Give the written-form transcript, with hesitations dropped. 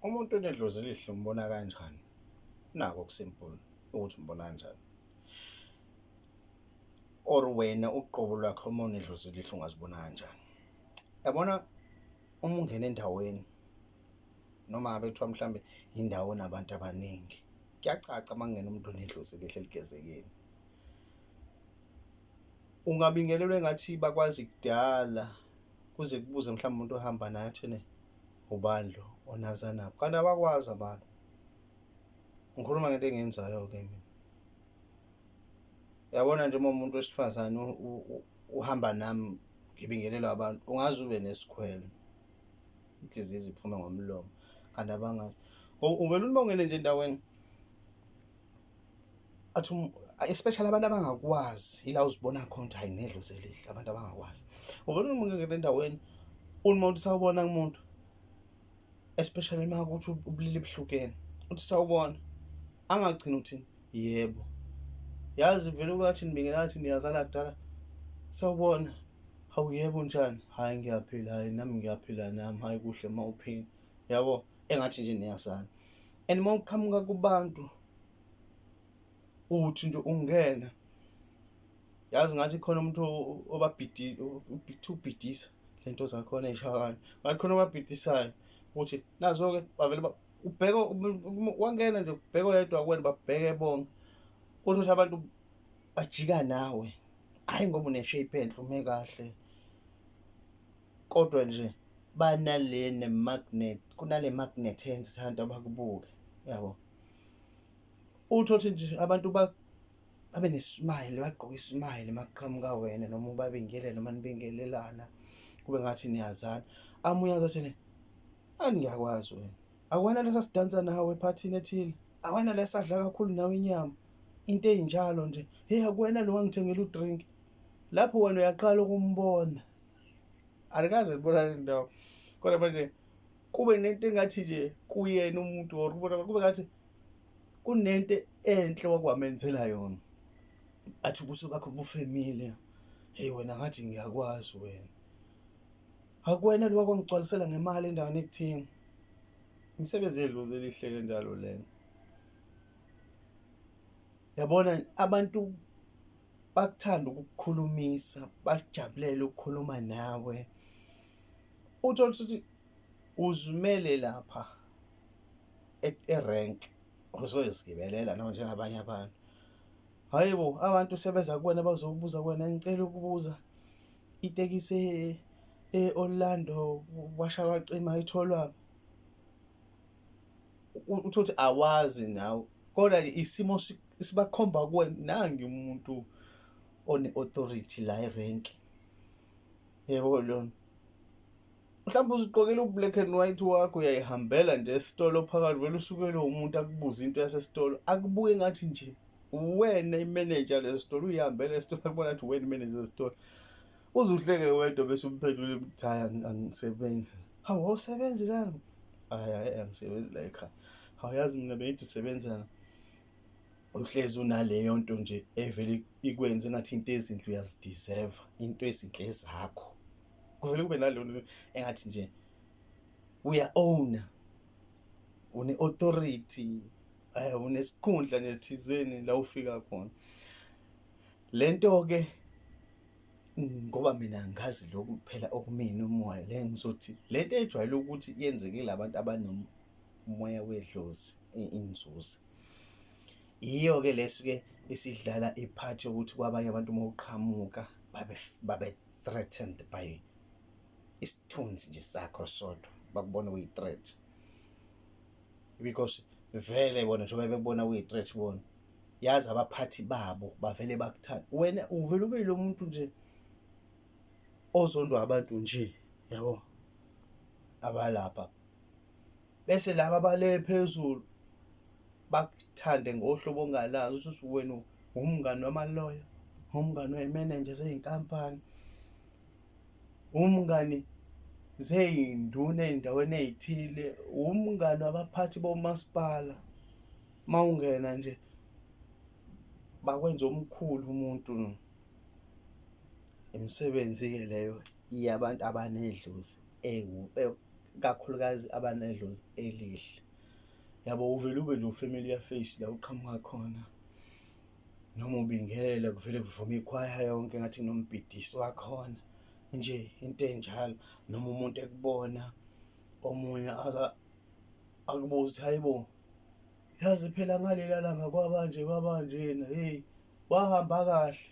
Umuntu onedlozi elihle umbona kanjani? Nakho okusimple ukuthi umbona kanjani. Or wena uqobo lwakho uma unedlozi elihle ungazibona kanjani? Yabona uma ungena endaweni noma ngabe kuthiwa mhlambe indawo enabantu abaningi, kuyacaca uma kungena umuntu onedlozi elihle eligezekile. Ungabingelelwa engathi bakwazi kudala kuze kubuze mhlawumbe umuntu ohamba naye athi ene ubani lo onazanaphi, kanti abakwazi abantu. Ngikhuluma ngento engiyenzayo-ke mina. Yabona nje uma umuntu wesifazane uhamba nami ngibingelelwa abantu, ungaze ube nesikhwele, inhliziyo ize iphume ngomlomo, kanti abangazi. Uvele uma ungene nje endaweni athi especially abantu abangakwazi ila uzibona khona ukuthi hayi nedlozi elihle abantu abangakwazi. Uvele uma ungene endaweni uma uthi sawubona kumuntu, especially uma kuthi ubulili buhlukene, uthi sawubona, angagcini uthini yebo. Yazi vele ukathi nibingelana athi niyazana kudala, sawubona, hawu yebo unjani, hhayi ngiyaphila, hhayi nami ngiyaphila nami, hhayi kuhle uma uphila, yabo engathi nje niyazana. And uma uqhamuka kubantu uthi nje ungena, yazi ngathi khona umuntu obabhidi ubhidisa lento zakhona ey'shaya ngathi khona obabhidisayo ukuthi nazo-ke bavele ubheke wangena nje ubheke oyedwa kuwena babheke bonke, uthole ukuthi abantu bajika nawe, hhayi ngoba une-shape enhle ume kahle, kodwa nje banale ne-magnet, kunale magnet eyenza ukuthi abantu abakubuke, yabo. Uthole ukuthi nje abantu babe ne-smile, bagqoke i-smile uma kuqhamuka wena noma ubabingelele noma nibingelelana kube ngathi niyazana. Amuye azothi ene, ani ngiyakwazi wena, akuwena lesa sidansa nawe ephathini ethile, awena lesadla kakhulu nawe inyama, into ey'njalo nje, hheyi akuwena lo wangithengela u-drink. Lapho wena uyaqala ukumbona, alikaze libonane indawo, kodwa manje kube nento engathi nje kuyena umuntu or kubona kube ngathi kunento enhle wakwamenzela yona, athi ubuso bakho bufemile, hheyi wena ngathi ngiyakwazi wena, akuwena lo wakwangigcwalisela ngemali endaweni ekuthini. Imisebenzi yedlozi elihle kanjalo lena. Yabona abantu bakuthanda ukukukhulumisa, bajabulele ukukhuluma nawe. Uthole ukuthi uzimele lapha erenki uzozigibelela noma njengabanye abantu. Hhayi bo, abantu sebeza kuwena bazokubuza kuwena, ngicela ukubuza itekisi e-Orlando kwasha kwacima itholwaphi? Uthole ukuthi awazi nawe kodwa isimo sibakhomba kuwena, nangu umuntu one-authority la erenki, yebo lona. Mhlawumbe uzigqokela u-black and white wakho uyayihambela nje esitolo phakathi vele usukelwe umuntu akubuze into yasesitolo akubuke ngathi nje uwena imenenja lesitolo, uyihambela esitolo akubona ngathi uwena imenenja lesitolo, uze uhleke wedwa bese umphendule ukuthi hhayi angisebenzi. Hawu awusebenzi lana? Hhayi hhayi angisebenzi la ekhaya. Hawu yazi mina bengithi usebenza la. Uhlezi unaleyo nto nje evele ikwenze engathi into ezinhle uyazideserve, into ezinhle ezakho. Kuvele kube naleyo nto engathi nje uya-own-a, une-authority, unesikhundla nje thizeni la ufika khona. Le nto-ke ngoba mina ngazi lokhu phela okumina umoya le ngizothi le nto ejwayele ukuthi yenzeke labantu abanomoya wedlozi inzuzi, yiyo-ke lesuke isidlala iphathi yokuthi kwabanye abantu uma uqhamuka babe babe threatened by isithunzi nje sakho sodwa, bakubona uyi-threat because vele bona njengoba bekubona uyi-threat bona yazi abaphathi babo bavele bakuthanda wena, uvele ube lo muntu nje ozondwa abantu nje, yabo, abalapha, bese laba abale phezulu bakuthande ngohlobo ongalazi ukuthi wena umngani wamaloya, umngani wemenenja zey'nkampani, umngani zey'nduna ey'ndaweni ey'thile, umngani wabaphathi bomasipala. Uma ungena nje bakwenza omkhulu umuntu. Imisebenzi-ke leyo yabantu abanedlozi. Kakhulukazi abanedlozi elihle. Yabo, uvele ube nje u-familiar face la uqhamuka khona. Noma ubingelela, kuvele kuvume ikhwaya yonke ngathi kunombhidisi wakhona nje, into enjalo. Noma umuntu ekubona omunye aza akubuze ukuthi, "Hayibo, yazi phela ngalela langa kwabanje kwabanjena, hey, wahamba kahle."